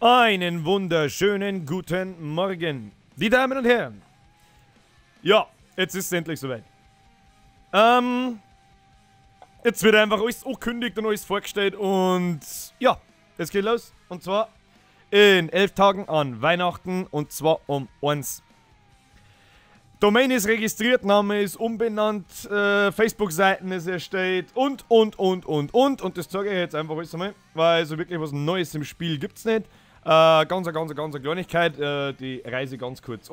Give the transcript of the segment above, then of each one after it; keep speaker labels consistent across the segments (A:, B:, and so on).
A: Einen wunderschönen guten Morgen, die Damen und Herren. Ja, jetzt ist es endlich soweit. Jetzt wird einfach alles angekündigt und alles vorgestellt und ja, es geht los. Und zwar in 11 Tagen an Weihnachten und zwar um 1. Domain ist registriert, Name ist umbenannt, Facebook-Seiten ist erstellt und. Und das zeige ich jetzt einfach alles einmal, weil so wirklich was Neues im Spiel gibt's nicht. Ganz Kleinigkeit, die Reise ganz kurz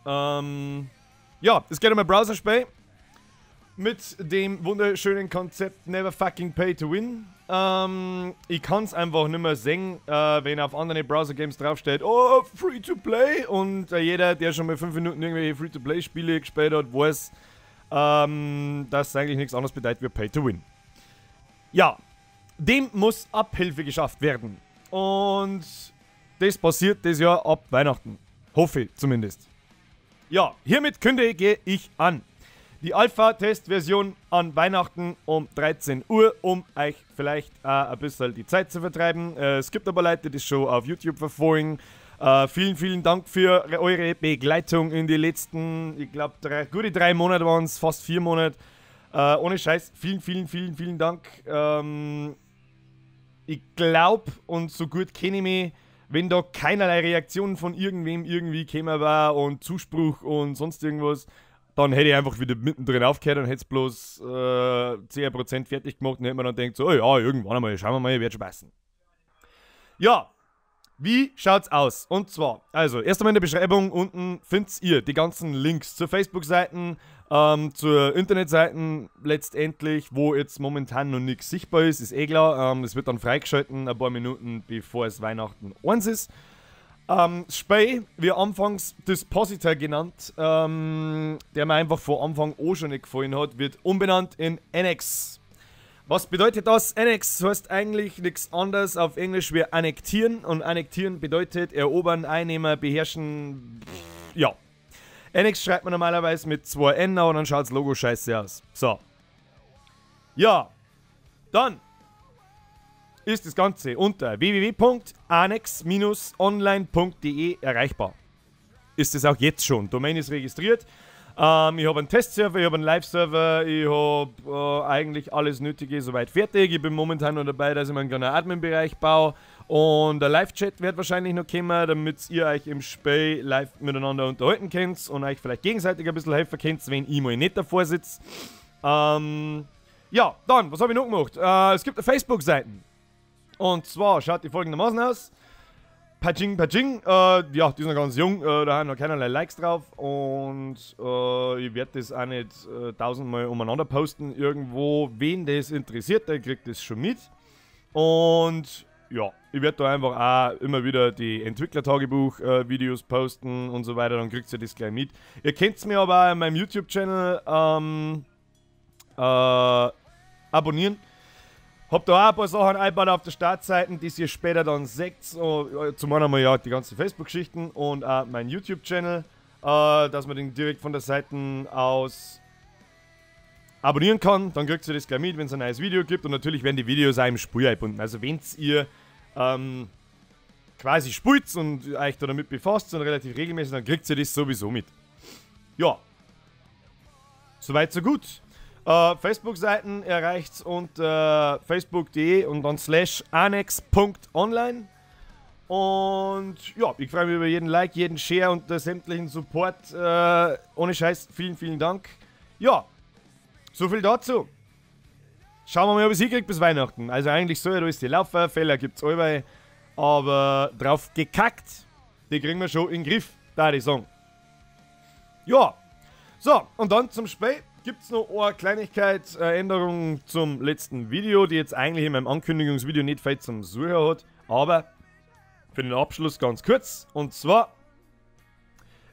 A: an. Ja, es geht um ein Browser-Spiel mit dem wunderschönen Konzept Never fucking pay to win. Ich kann's einfach nicht mehr sehen, wenn auf anderen Browser-Games draufsteht, oh, free to play, und jeder, der schon mal 5 Minuten irgendwelche Free-to-Play-Spiele gespielt hat, weiß, dass eigentlich nichts anderes bedeutet wie Pay to Win. Ja, dem muss Abhilfe geschafft werden. Und das passiert das Jahr ab Weihnachten. Hoffe ich zumindest. Ja, hiermit kündige ich an die Alpha-Test-Version an Weihnachten um 13 Uhr, um euch vielleicht ein bisschen die Zeit zu vertreiben. Es gibt aber Leute, die das schon auf YouTube verfolgen. Vielen, vielen Dank für eure Begleitung in die letzten, ich glaube, gute 3 Monate waren es, fast 4 Monate. Ohne Scheiß, vielen, vielen, vielen, vielen Dank. Ich glaube, und so gut kenne ich mich, wenn da keinerlei Reaktion von irgendwem irgendwie gekommen war und Zuspruch und sonst irgendwas, dann hätte ich einfach wieder mittendrin aufgehört und hätte es bloß 10% fertig gemacht und hätte mir dann gedacht, so, oh ja, irgendwann einmal, schauen wir mal, wird schon passen. Ja, wie schaut's aus? Und zwar, also, erst einmal in der Beschreibung unten findet ihr die ganzen Links zur Facebook-Seiten, zur Internetseiten letztendlich, wo jetzt momentan noch nichts sichtbar ist, ist eh klar. Es wird dann freigeschalten, ein paar Minuten bevor es Weihnachten 1 ist. Spiel, wie anfangs Dispositor genannt, der mir einfach von Anfang an schon nicht gefallen hat, wird umbenannt in Annex. Was bedeutet das? Annex heißt eigentlich nichts anderes auf Englisch wie annektieren, und annektieren bedeutet erobern, einnehmen, beherrschen, ja. Annex schreibt man normalerweise mit 2 N, und dann schaut das Logo scheiße aus. So. Ja. Dann ist das Ganze unter www.annex-online.de erreichbar. Ist es auch jetzt schon. Domain ist registriert. Ich habe einen Testserver, ich habe einen Live-Server, ich habe eigentlich alles Nötige soweit fertig. Ich bin momentan noch dabei, dass ich meinen kleinen Admin-Bereich baue. Und der Live-Chat wird wahrscheinlich noch kommen, damit ihr euch im Spiel live miteinander unterhalten könnt und euch vielleicht gegenseitig ein bisschen helfen könnt, wenn ich mal nicht davor sitze. Ja, dann, was habe ich noch gemacht? Es gibt eine Facebook-Seite. Und zwar schaut die folgendermaßen aus. Paching, paching. Ja, die sind noch ganz jung, da haben noch keinerlei Likes drauf. Und ich werde das auch nicht tausendmal umeinander posten irgendwo. Wen das interessiert, der kriegt das schon mit. Und ja, ich werde da einfach auch immer wieder die Entwickler-Tagebuch-Videos posten und so weiter. Dann kriegt ihr das gleich mit. Ihr könnt mir aber auch in meinem YouTube-Channel abonnieren. Hab da auch ein paar Sachen eingebaut auf der Startseite, die ihr später dann seht. So, zum einen einmal ja die ganzen Facebook-Geschichten und auch mein YouTube-Channel, dass man den direkt von der Seite aus abonnieren kann. Dann kriegt ihr das gleich mit, wenn es ein neues Video gibt. Und natürlich werden die Videos auch im Spiel eingebunden. Also wenn ihr quasi spielt und euch da damit befasst und relativ regelmäßig, dann kriegt ihr das sowieso mit. Ja. Soweit, so gut. Facebook-Seiten erreicht's unter facebook.de und dann /annex.online. Und ja, ich freue mich über jeden Like, jeden Share und sämtlichen Support. Ohne Scheiß, vielen, vielen Dank. Ja, so viel dazu. Schauen wir mal, ob ich es hinkriege bis Weihnachten. Also eigentlich soll ja alles die laufen, Fehler gibt's allweil. Aber drauf gekackt, die kriegen wir schon in den Griff, da die sagen. Ja, so, und dann zum Spiel. Gibt es noch eine Kleinigkeit, Änderung zum letzten Video, die jetzt eigentlich in meinem Ankündigungsvideo nicht viel zum Suchen hat, aber für den Abschluss ganz kurz. Und zwar,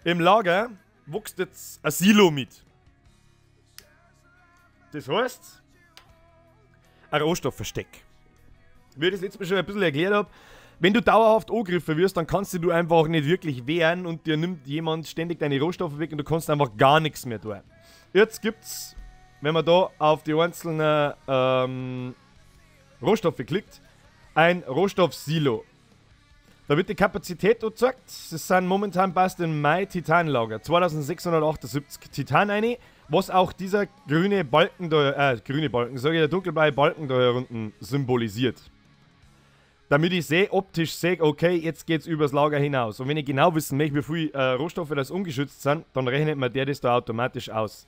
A: im Lager wächst jetzt ein Silo mit. Das heißt, ein Rohstoffversteck. Wie ich das letztes Mal schon ein bisschen erklärt habe, wenn du dauerhaft angegriffen wirst, dann kannst du einfach nicht wirklich wehren und dir nimmt jemand ständig deine Rohstoffe weg und du kannst einfach gar nichts mehr tun. Jetzt gibt's, wenn man da auf die einzelnen Rohstoffe klickt, ein Rohstoffsilo. Da wird die Kapazität gezeigt. Das sind momentan passt in mein Titanlager 2678 Titan rein, was auch dieser grüne Balken da, grüne Balken, sage ich, der dunkelblaue Balken da hier unten symbolisiert. Damit ich sehe, optisch sehe, okay, jetzt geht's übers Lager hinaus. Und wenn ich genau wissen möchte, wie viel Rohstoffe das ungeschützt sind, dann rechnet man der das da automatisch aus.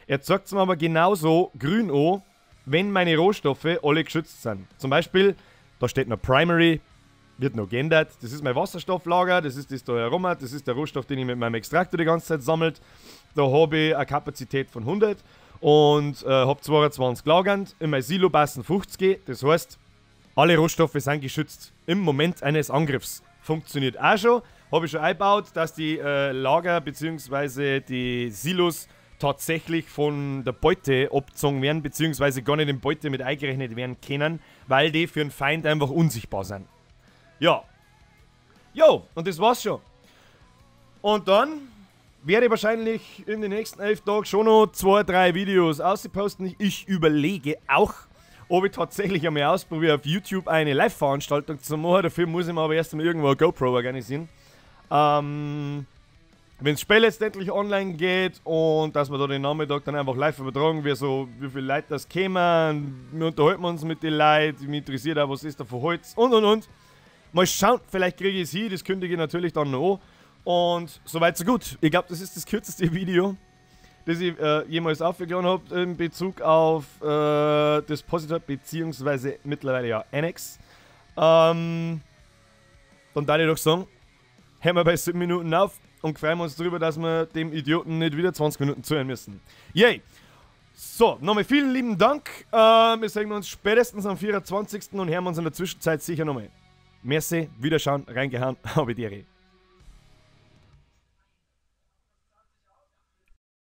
A: Er zeigt es mir aber genauso grün an, wenn meine Rohstoffe alle geschützt sind. Zum Beispiel, da steht noch Primary, wird noch geändert. Das ist mein Wasserstofflager, das ist das da herum, das ist der Rohstoff, den ich mit meinem Extraktor die ganze Zeit sammelt. Da habe ich eine Kapazität von 100 und habe 22 lagernd. In mein Silo passen 50, das heißt, alle Rohstoffe sind geschützt. Im Moment eines Angriffs. Funktioniert auch schon. Habe ich schon eingebaut, dass die Lager bzw. die Silos tatsächlich von der Beute abgezogen werden, beziehungsweise gar nicht in Beute mit eingerechnet werden können, weil die für den Feind einfach unsichtbar sind. Ja. Jo, und das war's schon. Und dann werde ich wahrscheinlich in den nächsten 11 Tagen schon noch 2, 3 Videos ausposten. Ich überlege auch, ob ich tatsächlich einmal ausprobiere, auf YouTube eine Live-Veranstaltung zu machen. Dafür muss ich mir aber erst einmal irgendwo eine GoPro organisieren. Wenn das Spiel letztendlich online geht und dass wir da den Nachmittag dann einfach live übertragen, wie viele Leute das kämen, wir unterhalten uns mit den Leuten, mich interessiert auch, was ist da für Holz und. Mal schauen, vielleicht kriege ich es hin, das kündige ich natürlich dann noch an. Und soweit so gut. Ich glaube, das ist das kürzeste Video, das ich jemals aufgeladen habe in Bezug auf das Depositor, beziehungsweise mittlerweile ja Annex. Dann darf ich doch sagen, hören wir bei 7 Minuten auf und freuen uns darüber, dass wir dem Idioten nicht wieder 20 Minuten zuhören müssen. Yay! So, nochmal vielen lieben Dank. Wir sehen uns spätestens am 24. und hören uns in der Zwischenzeit sicher nochmal. Merci, Wiederschauen, reingehauen, habe die Ehre.